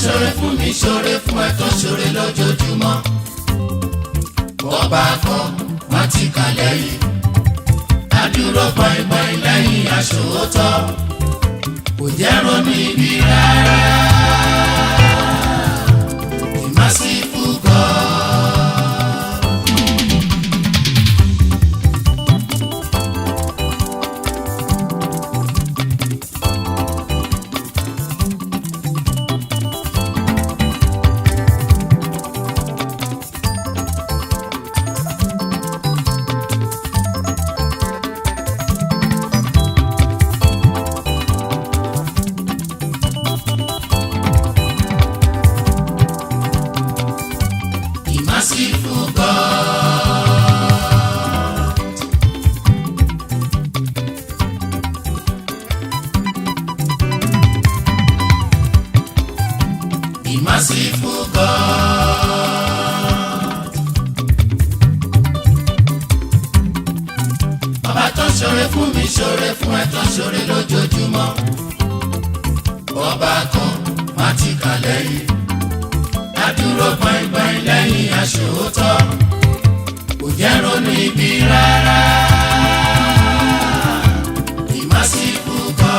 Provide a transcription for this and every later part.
Ṣoore fún mi, ṣoore fún ẹ, tó ṣoore lójoojúmọ́. Ọba kan má ti kà lẹ́yìn, adúró gbọ̀ngbọ̀n lẹ́yìn aṣòótọ́, kò jẹ́ ronú ibi rárá. The merciful God. The merciful God. The merciful God. Ọba tó ṣoore fún mi, ṣoore fún ẹ, tó ṣoore lójoojúmọ́. Ọba kan má ti kà lẹ́yìn, adúró gbọ̀ngbọ̀n lẹ́yìn aṣòótọ́, kò jẹ́ ronú ibi rárá. The merciful God.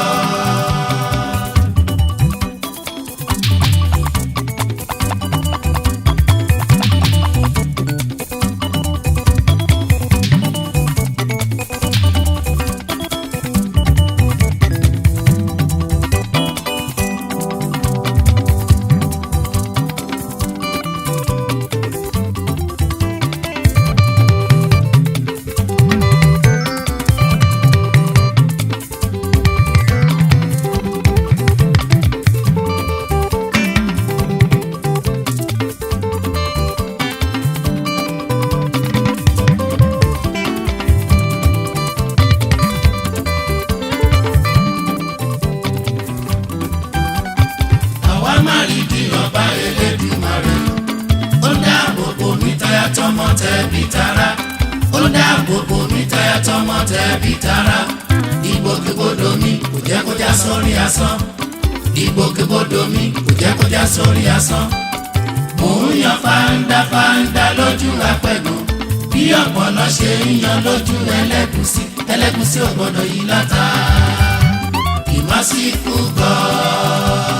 Àwa má rí di ọba Elédùmarè, ó dáàbò bò mí táyà tọmọ tẹbí tará, ó dáàbò bò mí táyà tọmọ tẹbí tará. Ìgbòkègbodò mi kò jẹ́ kó já sórí asán, ìgbòkègbodò mi kò jẹ́ kó já sórí asán. Mò ń yan fáńdá fáńdá lójú apẹ̀gùn, bí ọ̀pọ̀lọ́ ṣe ń yan lójú ẹlẹ́gùsí, ẹlẹ́gùsí ò gbọ́dọ̀ yí látà. The merciful God.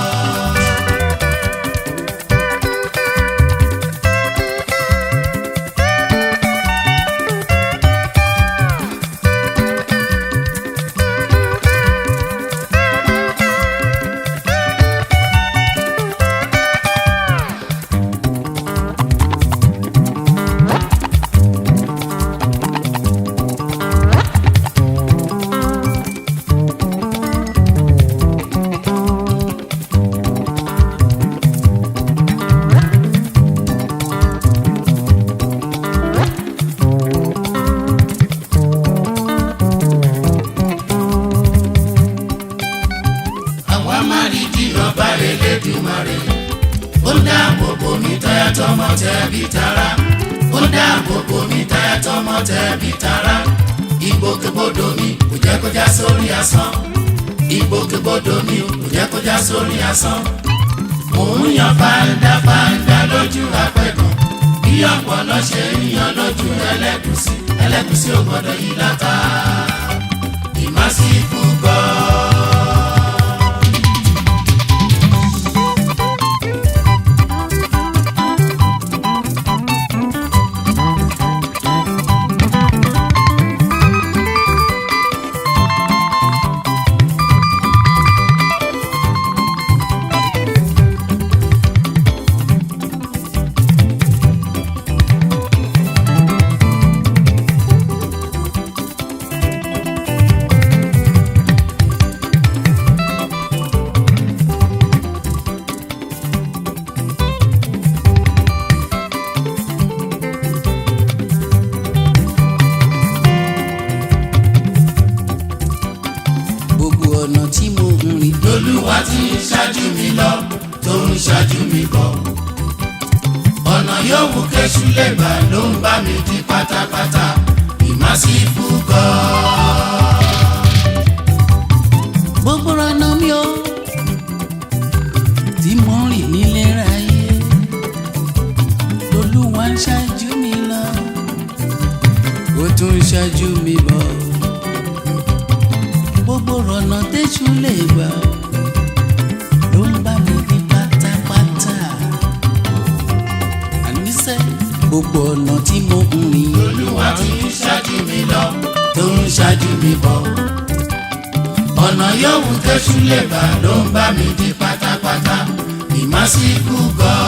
Àwa má rí di ọba Elédùmarè, ó dáàbò bò mí táyà tọmọ tẹbí tará, ó dáàbò bò mí táyà tọmọ tẹbí tará. Ìgbòkègbodò mi kò jẹ́ kó já sórí asán, ìgbòkègbodò mi kò jẹ́ kó já sórí asán. Mò ń yan fáńdá fáńdá lójú apẹ̀gàn, bí ọ̀pọ̀lọ́ ṣe ń yan lójú ẹlẹ́gùsí, ẹlẹ́gùsí ò gbọ́dọ̀ yí látà. The merciful God. Gbogbo ọ̀nà tí mo ń rìn dé. Lolúwa tí ń ṣáájú mi lọ, tó ń ṣáájú mi bọ̀. Ọ̀nà yòówù kéṣù lè gbà ló ń bá mi di pátápátá. The merciful God. Gbogbo ọ̀nà mi o tí mo ń rìn nílé. ṣáájú mi bọ̀. Gbogbo ọ̀nà tẹ́ṣù lè gbà ló ń bá mi ní pátápátá. Àníṣe gbogbo ọ̀nà tí mo ń rìn, Olúwa ti ń ṣáájú mi lọ, tó ń ṣáájú mi bọ̀. Ọ̀nà yòówù tẹ́ṣù lè gbà ló ń bá mi di pátápátá. Ìmásíkú God.